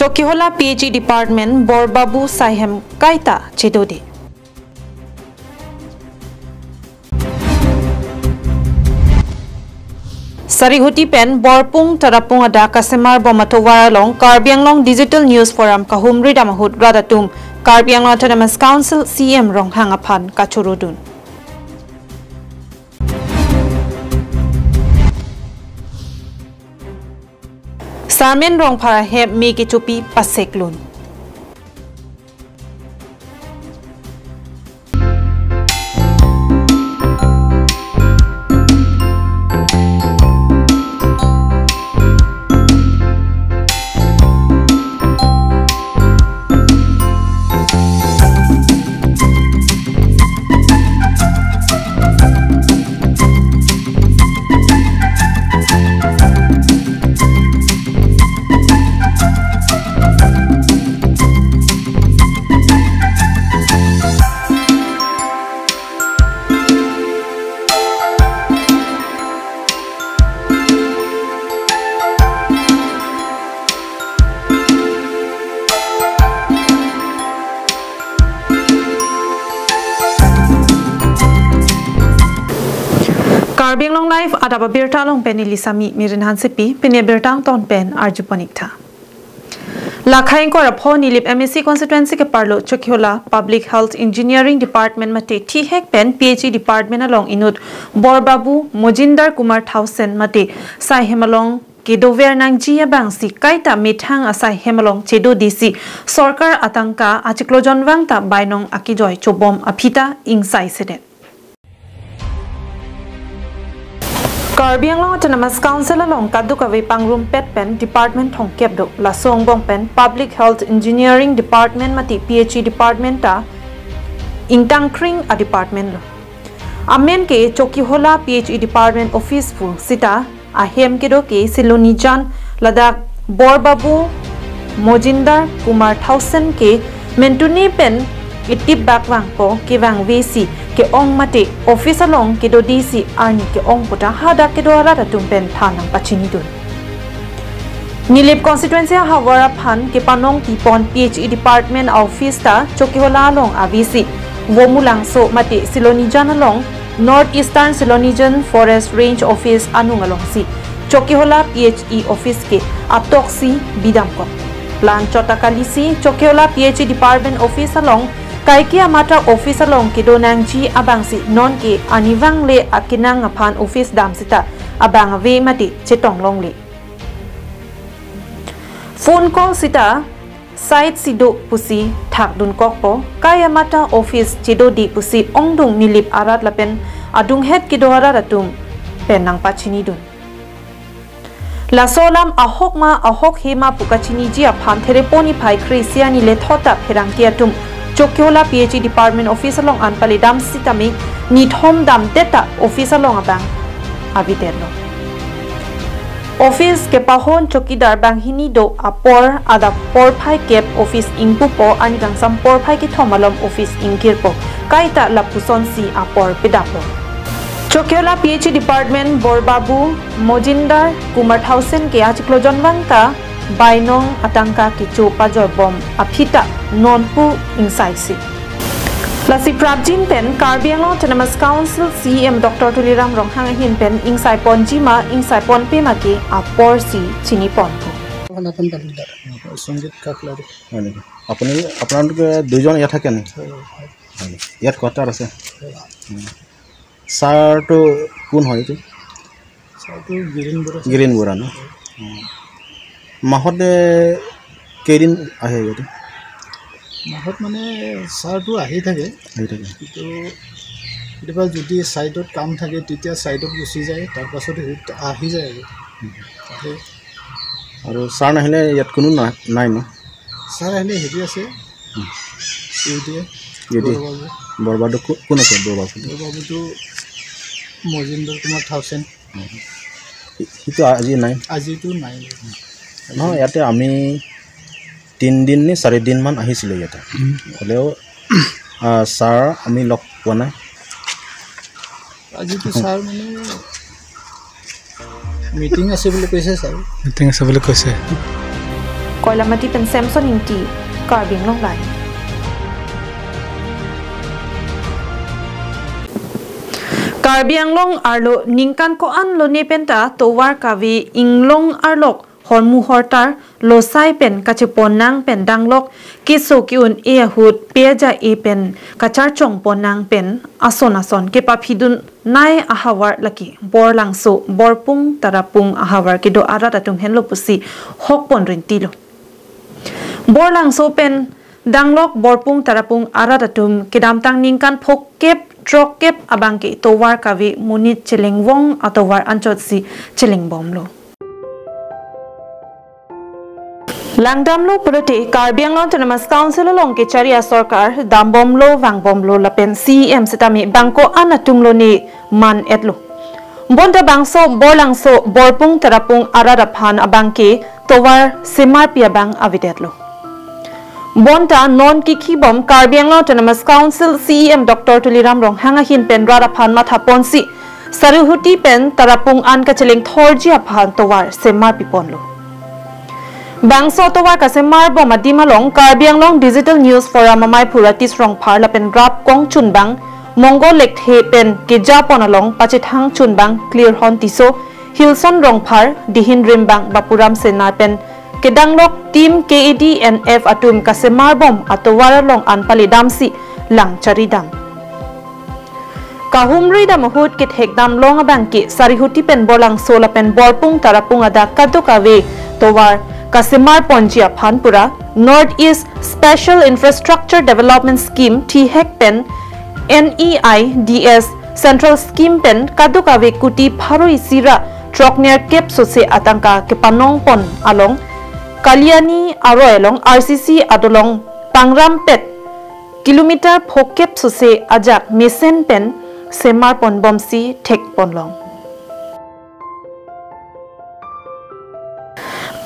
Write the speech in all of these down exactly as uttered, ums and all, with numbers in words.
Chokihola P H E Department Borbabu saihem kaita chedode. Sarihuti pen Borpung Tarapung adak kasemar bom atovar along Karbi Anglong Digital News Forum kahumri dam ahut rat atum Karbi Anglong Autonomous Council C E M Ronghang aphan kachorudun. Sarmen Rongphar ahem me kechopi paseklun. Karbi Anglong Live adap abirta along pen neli Sami Mirin Hansepi, pini abirta angton pen arjupon ik tha. Lakhai ingkoi ra pho Nilip M A C constituency keparlo Chokihola Public Health Engineering Department mate thihek pen P H E Department along inut Borbabu Mojindar Kumar Thaosen mate saihem along kedover nangji abangsi kaita methang asaihem along chedodesi sorkar atangka achiklo jonvang ta bainong akejoi chobom aphi ta ingsai sedet. Karbi Anglong Autonomous Council along kadokave pangrumpet pen department thomkep do, laso angbong pen Public Health Engineering Department mate P H E Department ta ingtangkring a department lo. Amen ke Chokihola P H E Department Office pu sita ahem kedo ke Silonijan ladak Borbabu Mojindar Kumar Thaosen ke mentuni pen itip bak vangpo, kevangvesi ke-ong mate office along kedodesi arni ke-ong puta hadak kedo arat atum pen than nangpachinidun. Nilip constituency ahavar aphan kepanong pipon P H E Department Office ta Chokihola along avesi, Vomulangso mate Silonijan along North Eastern Silonijan Forest Range Office anung alongsi Chokihola P H E Office ke atoksi bidamkok. Plan chot akalisi Chokihola P H E Department Office along kaike amata office along kedo nangji abangsi nonke arnivang le akenang aphan office dam sita abang ave mate chetong longle. Phone call sita site si do pusi thakdunkokpo, kai amata office chedode pusi ongdung Nilip arat lapen adunghet kedo arat atum pen nangpachinidun. Laso alam ahok ma ahok he ma pu kachiniji aphan Therepo niphai kre-isi arni lethot ta pherangke atum Chokihola P H E Department Office along an paledam sitame nithom damdet ta office along abang avedetlo. Office kepahon chokidar banghini do apor adap porphai kep office ingpupo, arni kangsam porphai kethom malom office ingkirpo. Kaita lapusonsi apor pedaplo. Chokihola P H E Department Borbabu Mojindar Kumar Thaosen ke achiklo jonvang ta bainong atangka kecho pajoibom aphi ta nonpu ingsaisi. Lasi prapjin pen Karbi Anglong Autonomous Council C E M Doctor Tuliram Ronghang ahin pen ingsaiponji ma ingsaipon pe ma ke aporsi chiniponpo. আপোনাৰ নামটো দাদা? সংগীত কাকলাৰী। হয় নেকি? আপুনি, আপোনালোকে দুইজন ইয়াত থাকে নেকি? হয়, হয়। হয় নেকি? ইয়াত কোৱাৰ্টাৰ আছে? হয়। উম। ছাৰটো কোন হয় এইটো? ছাৰটো গিৰিন বৰা ছাৰ। গিৰিন বৰা ন? হয়। উম। মাহতে কেইদিন আহে ইয়াতে? মাহত মানে ছাৰটো আহি থাকে। আহি থাকে। কিন্তু কেতিয়াবা যদি ছাইটত কাম থাকে, তেতিয়া ছাইটত গুচি যায়, তাৰ পাছত সি আহি যায় আৰু। উম। আহে। আৰু ছাৰ নাহিলে ইয়াত কোনো না-, নাই ন? ছাৰ আহিলে হেৰি আছে, উম। U D A, U D A. বৰবাবু। বৰবাবু কো-, কোন আছে বৰবাবু? বৰবাবুটো মজিন্দৰ কুমাৰ থাউচেন। উম। সি-, সিটো আজি নাই? আজিতো নাই। নহয়, ইয়াতে আমি তিনিদিন নে চাৰিদিনমান আহিছিলোঁ ইয়াতে। উম। হ'লেও, আহ, ছাৰ আমি লগ পোৱা নাই। আজিতো ছাৰ মানে মিটিং আছে বুলি কৈছে ছাৰ। মিটিং আছে বুলি কৈছে। Koilamati pen Samson Ingti, Karbi Anglong Live. Karbi Anglong arlo ningkan ko-an lone penta tovar kave inglong arlok hormu hortar losai pen kachepon nang pen danglok keso ke-un-e ahut peja e pen kacharchong pon nang pen ason ason kepaphidun nai ahavar lake Borlangso, Borpung, Tarapung ahavar kedo arat atum henlo pusi hokpon rintilo. Borlangso pen danglok Borpung Tarapung arat atum kedamtang ningkan phokep throkkep abangke tovar kave monit chelengvong atovar anchotsi chelengbomlo. Langdamlo pulote Karbi Anglong Autonomous Council along kechari asorkar dambomlo vangbomlo lapen C E M sitame bangko-an atum lone man-etlo. Bonta bangso Borlangso Borpung Tarapung arat aphan abangke tovar semarpi abang avedetlo. Bonta non kikhibom Karbi Anglong Autonomous Council C E M Doctor Tuliram Ronghang ahin pen rat aphan mathaponsi Sarihuti pen Tarapung an kacheleng thorji aphan tovar semarpiponlo. Bangso tovar kasemarbom adim along Karbi Anglong Digital News Forum amei Phuratis Rongphar lapen rap kongchunbang Mongol Lekthe pen kejapon along pachethang chunbang Clearhon Tisso, Hilson Rongphar, dihin rimbang Bapuram Senar pen kedanglok team K A D N F atum kasemarbom atovar along an palidamsi lang charidam. Kahumri dam ahut kethekdam long abangke Sarihuti pen Borlangso lapen Borpung Tarapung adak kadokave tovar kasemarponji aphan pura North East Special Infrastructure Development Scheme thihek pen N E I D S Central Scheme pen kadokave kuti pharo isi ra throknerkep sose atangka kepanongpon along Kaliani aroi along R C C adolong pangrampet kilometer phokep sose ajak mesen pen semarponbomsi thekponlong.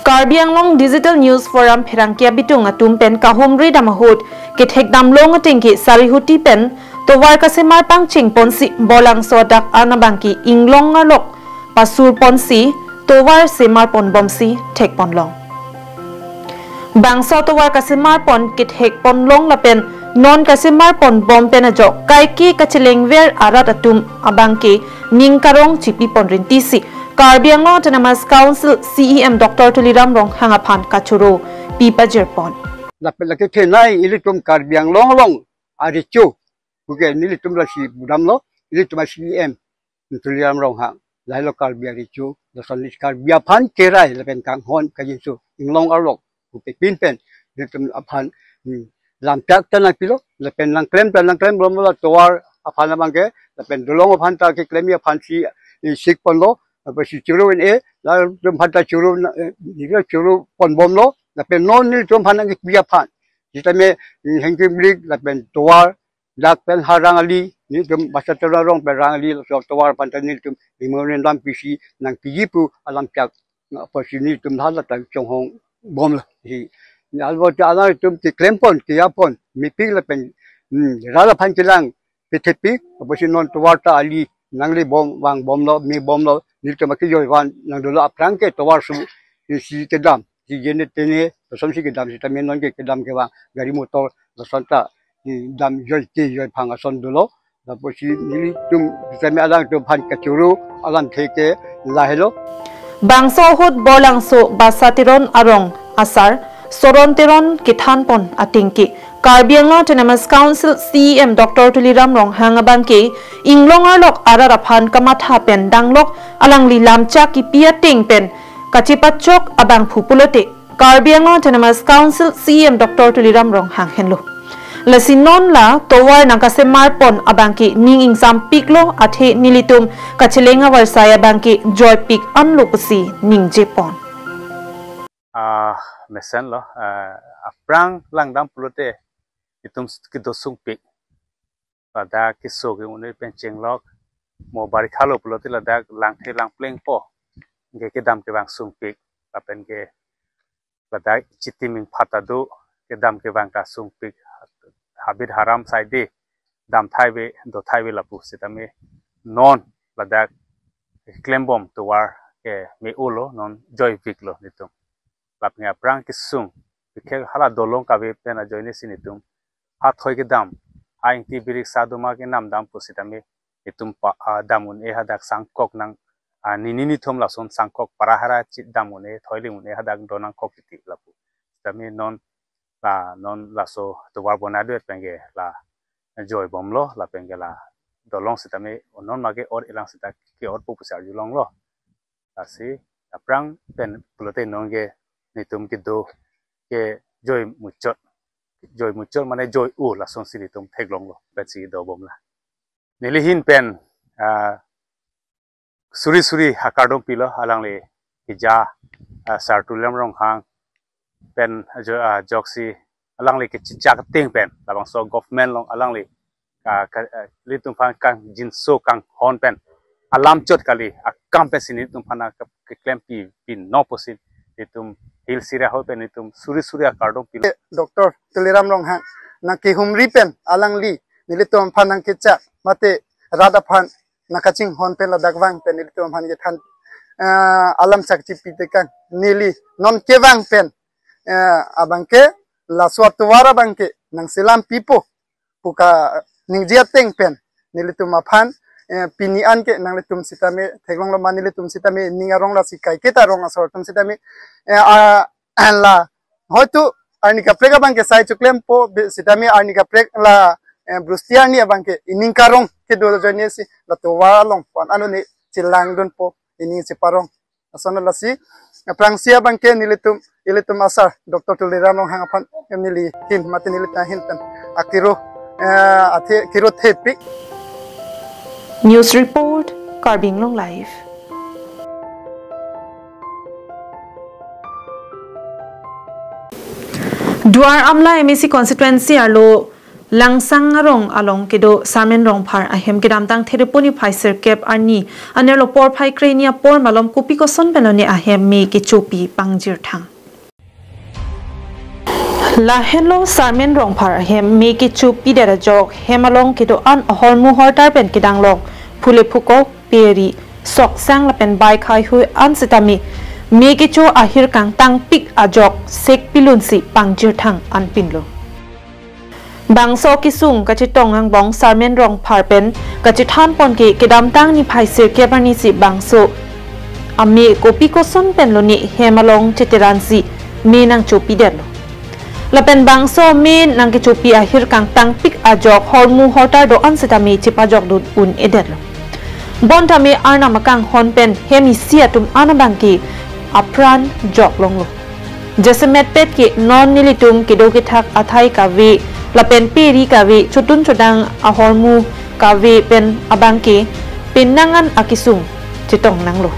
Karbi Anglong Digital News Forum pherangke abitung atum pen kahumri dam ahut kethekdam long atengke Sarihuti pen tovar kasemar pangchengponsi Borlangso adak an abangke inglong arlok pasurponsi tovar semarponbomsi thekponlong. Bangso tovar kasemarpon kethekponlong lapen non kasemarponbom pen ajok kaike kachelengver arat atum abangke ning karong chipipon rintisi Karbi Anglong Autonomous Council C E M Doctor Tuliram Ronghang aphan kachoro pipajirpon. Lapen lake thenai ilitum Karbi Anglong along arecho puke nelitum lasi budamlo, ilitum C E M Tuliram Ronghang, lahelo Karbi arecho, lason lis Karbi aphan kerai lapen kanghon kajinso inglong arlok puke pinpen nelitum aphan, hmm, lampiak ta nangpilo, lapen nangklem ta nangklembomlo, tovar aphan abangke, lapen dolong aphan ta keklemji aphansi, eh, sikponlo, lapen si choro un-e, latum aphan ta choro na, eh, nilo choro ponbomlo, lapen non nelitum aphan nangkipi aphan sitame, hmm, hengki brik lapen tovar dak pen ha rang ali, nelitum Basa Teron arong pen rang ali, laso tovar aphan ta nelitum memorandum pisi nangpiji pu alampiak apotsi nelitum hala ta chonghongbomlo. Si alvo ta alangtum keklempon, kejapon mepik lapen, hmm, rat aphan kelang pethepik apotsi non tovar ta ali nanglebom vangbomlo, mebomlo, nelitum akejoi van nangdolo aphrang ke tovar su, si kedam, si jene tene, lasonsi kedam sitame non ke kedam kevang gari motor lason ta, hmm, dam joi te joi phang ason dolo. Lapusi nelitum sitame alangtum aphan kachoro alamthe ke lahelo. Bangso ahut Borlangso Basa Teron arong asar Soron Teron kethanpon atengke Karbi Anglong Autonomous Council C E M Doctor Tuliram Ronghang abangke inglong arlok arat aphan kamatha pen danglok alangli lamchak kipi ateng pen kachepachok abangphu pulote Karbi Anglong Autonomous Council C E M Doctor Tuliram Ronghang henlo. Lasi non la tovar nangkasemarpon abangke ning ingsampiklo athe nelitum kacheleng avarsai abangke joipik anlo pusi ningjepon. Ah, mesenlo, ah, aphrang langdam pulote itum kedo sungpik. Ladak keso ke-un-e pen chenglok, mo barikha lo pulote ladak langthe langplengpo. Ke kedam kevang sungpik, lapen ke ladak chitiming phat ta do, kedam kevang ta sungpik, habit haram saide, dam thaive, do thaive lapu sitame non ladak klembom tovar ke me-olo, non joipiklo nelitum. Lapen aphrang kesung, bikhek hala dolong kave pen ajoine si nelitum ha thoi kedam, ha ingti birik sa doma kenam dam pusitame nelitum pa, ah, dam un-e hadak sangkok nang, ah, nini nithom lason sangkok para hara chit dam un-e, thoi lim un-e hadak do nangkok titi lapu. Sitame non la non laso tovar bonai duet penke la joi bomlo, lapenke la dolong sitame non mage or-e lang sita ke-orpo pusi arjulonglo. Lasi aphrang pen pulote non ke nelitum kedo ke joi muchot, joi muchot mane joi-o lasonsi nelitum theklonglo pensi do bomlo. Neli ahin pen, ah, suri suri hakardom pilo alangli keja, ah, Sar Tuliram Ronghang pen ajo, ah, ajoksi alangli kechechak ateng pen labangso government along alangli, ah, ka, ah, nelitum aphan kangjinso kanghon pen alam chot kali akam pensi nelitum aphan ke, keklempi pino pusi nelitum Hill Area ahoi pen nelitum suri suri hakardom pilo. Doctor Tuliram Ronghang nangkehumri pen alangli nelitum aphan nangkechak mate rat aphan nangkachinghon pen ladak vang pen nelitum aphan kethan, eh, alam chakchipi tekang neli non kevang pen, eh, abangke laso atovar abangke nangselam pipo pu kaningje ateng pen nelitum aphan, eh, pini anke nanglitum sitame theklonglo ma nelitum sitame ning arong lasi kaiketa rong asor atum sitame, eh, a, la hoitu arni kaprek abangke sai choklempo be sitame arni kaprek la, eh, Brusti arni abangke ining karong kedo ajoine si la tovar along pon ano ne chelangdunpo ining cheparong. Ason lasi aphrangsi abangke nelitum, ilitum asar Doctor Tuliram Ronghang aphan neli ahin mate nelitum ahin pen akiro, eh, athe kiro thepik. News report, Karbi Anglong Live. Duar Amla M A C constituency arlo Langsang arong along kedo Sarmen Rongphar ahem kedamtang Thereponi phai sirkep arni anerlo porphai krehini apor malom kopi koson penlone ahem me kechopi pangjirthang. Lahenlo Sarmen Rongphar ahem me kechopidet ajok hem along kedo-an ahormu hortar pen kedanglong phule phukok, pe ri, soksang lapen bike haihui an sitame me kecho ahir kangtangpik ajok sekpilunsi pangjirthang anpinlo. Bangso kesung kachetong angbong Sarmen Rongphar pen kachethanpon ke kedamtang niphai sirkep arnisi bangso ame kopi koson penlone hem along cheteransi me nangchopidetlo. Lapen bangso me nangkechopi ahir kangtangpik ajok hormu hortar do-an sitame chepajokdun un-edetlo. Bonta me Arnam akanghon pen hem isi atum an abangke apran joklonglo. Jasemetpet ke non nelitum kedo kethak athai kave lapen pe ri kave chotun chodang ahormu kave pen abangke penang an akesung chetong nanglo.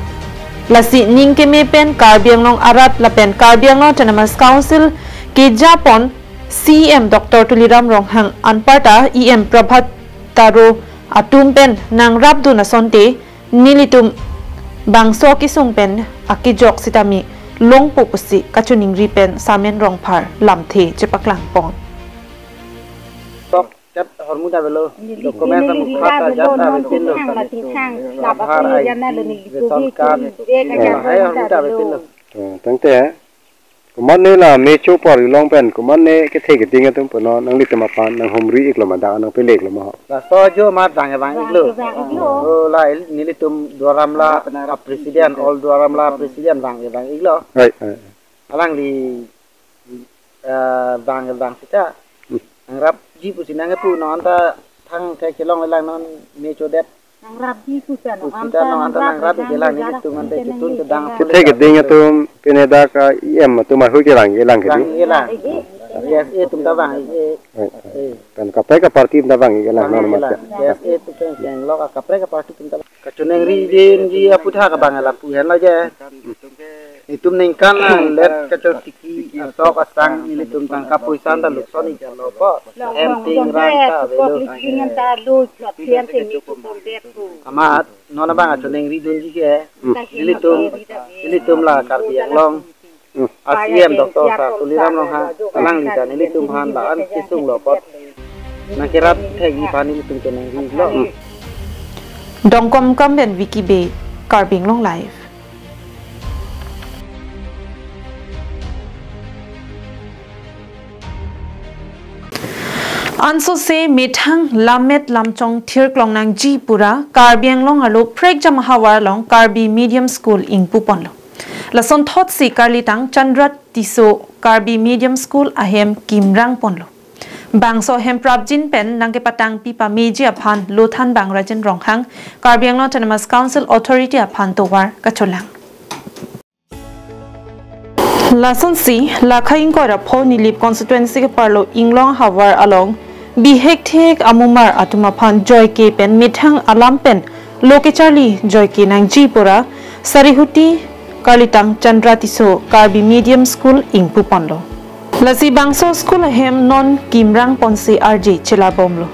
Lasi ning keme pen Karbi Anglong arat lapen Karbi Anglong Autonomous Council kejapon C E M Doctor Tuliram Ronghang anparta E M Prabhat Taro atum pen nangrapdun asonte nelitum bangso kesung pen akejok sitame longpo pusi kachoningri pen Sarmen Rongphar lamthe chepaklangpon. Tok chat hormu ta avelo, document ta mukha ta jat ta avepinlo. Aadhaar I D, ration card, lahai hormu ta avepinlo. To, tangte, komatne la me chopi arjulong pen, komatne kethe keding atum punon, nanglitum aphan, nanghumri iklo ma dak, nangpele iklo ma ho. Laso ajo amat vang vang iklo. Vang vang iklo. Oh, la il-, nelitum Duar Amla a president, all Duar Amla president vang vang iklo. Right, right. Alangli, eh, vang vang sita. Hmm. Nangrapji pusi nangkepu non ta thangthek chelonglelang non me chodet. Nangrapji pusi non pusi ta anta non anta nangrap nangrap ike lang, nelitum ante chotun chodang. Kethe keding atum pine dak E M atum ahut ke vang-e lang ke di. Vang-e lang. Yes, eh, atum ta vang-e. Eh, eh. Pen kaprek aparty atum ta vang-e lang, vang-e non lang. Mate. Yes, eh, atum keng keng lo kaprek aparty atum ta. Kachoningri dunji aputhak abang lapu henlo je. Itum ningkan nanglet kachotiki asok asang nelitum tangka poisa ta lukson iklo po. Hem ting rang ta avelo. Amat non abang achoningri dunji ke. Hmm. Nelitum, nelitum la Karbi Anglong. Hmm. A C M Doctor Sar Tuliram Ronghang alangli ta nelitum aphan la-an kesung lo apot nangkerap thekji aphan nelitum choningri lo. Hmm. Dongkamukam pen Vicky Bey, Karbi Anglong Live. Ansose methang lammet lamchong thirklong nangji pura Karbi Anglong arlo Prekjam ahavar along Karbi Medium School ingpuponlo. Lason thotsi Karlitang Chandra Tisso Karbi Medium School ahem kimrangponlo. Bangso ahem prapjin pen nangkepatangpi pameji aphan Lothanbang Rajen Ronghang, Karbi Anglong Autonomous Council Authority aphan tovar kacholang. Lasonsi, Lakha ingkoi ra pho Nilip constituency keparlo Inglong ahavar along bihek thek amumar atum aphan joike pen methang alam pen lo kecharli joike nangji pura Sarihuti Karlitang Chandra Tisso Karbi Medium School ingpuponlo. Lasi bangso school ahem non kimrangponsi arje chelabomlo.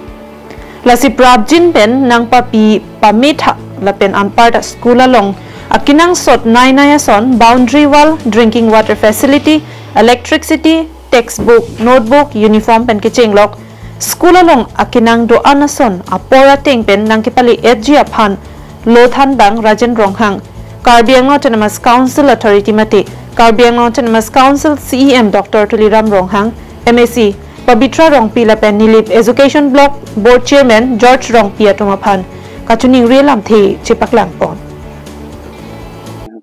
Lasi prapjin pen nangpapi pametha lapen anparta school along akenangsot nai nai ason boundary wall, drinking water facility, electricity, textbook, notebook, uniform pen kechenglok school along akenang do-an ason apor ateng pen nangkepale-etji aphan Lothanbang Rajen Ronghang, Karbi Anglong Autonomous Council Authority mate Karbi Anglong Autonomous Council C E M Doctor Tuliram Ronghang, M A C Pabitra Rongpi lapen Nilip Education Block Board Chairman George Rongpi atum aphan kachiningri lamthe chepaklangpon.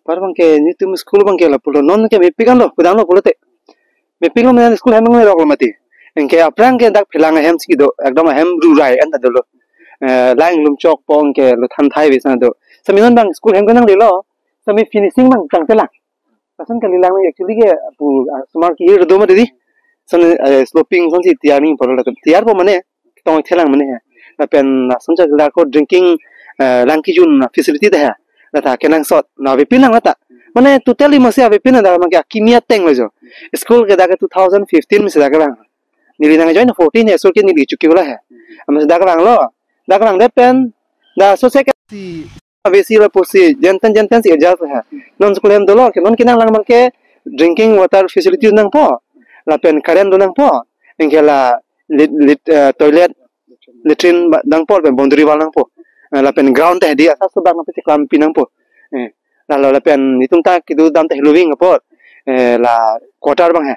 Par bangke nitum school bangke lapulo non ke mepik anlo, kudanglo pulote. Mepik lo mane school hem nang rok lo mati. Anke aphrang ke dak phelang ahem si do, ekdom ahem rurai anta dolo. Eh, lang lumchok pon ke lo than thai ve sa do. Sami non bang school hem ke nanglelo. Sami finishing bang tangtelang. Lason kalilang actually ke pu, ah, sumar kehir do mati di. Son, eh, sloping sonsi tiyar nangpo latum. Tiyarpo mane tong thelang mane he. Lapen lason chak lako drinking, eh, lang kejun facility ta he. Lata kenangsot na avepin lang lata. Mane totally masi avepin dak bangke akimi ateng lo jo. School ke dak two thousand fifteen masi dak lang. Neli nangjoin fourteen he, school ke neli chuki bola he. Amas dak langlo. Dak langdet pen da so se ke si avesi lapusi jenten jenten si adjust he. Non school hem dolo ke non kenanglang bangke drinking water facility nangpo. Lapen current do nangpo. Anke la lit, lit, eh, toilet, latrine ba-, nangpo, lapen boundary wall nangpo. Eh, lapen ground teh di asa so bang lapen cheklampi nangpo. Eh, lalo lapen nitum ta kedo dam teh loving apot. Eh, la quarter bang he.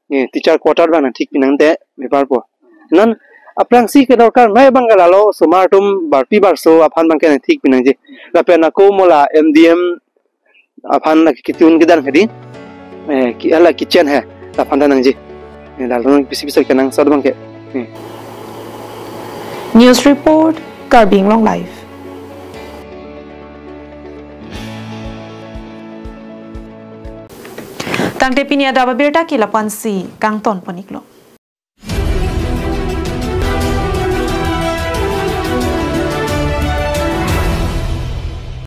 Eh, teacher quarter bang nangthik pinangte bepar po. Non aphrangsi kedorkar mai bang lalo osomar atum barpi barso aphan bangke nangthik pinangji. Lapen ako mo la M D M aphan la kitun kedan hedi. Eh, ki, hala kitchen he, laphan ta nangji. Eh, lalo non pisi pisi kenangsot bangke. Eh. News report, Karbi Anglong Live. Tangte pini adap abirta ke lapu-ansi kangtonpon-iklo.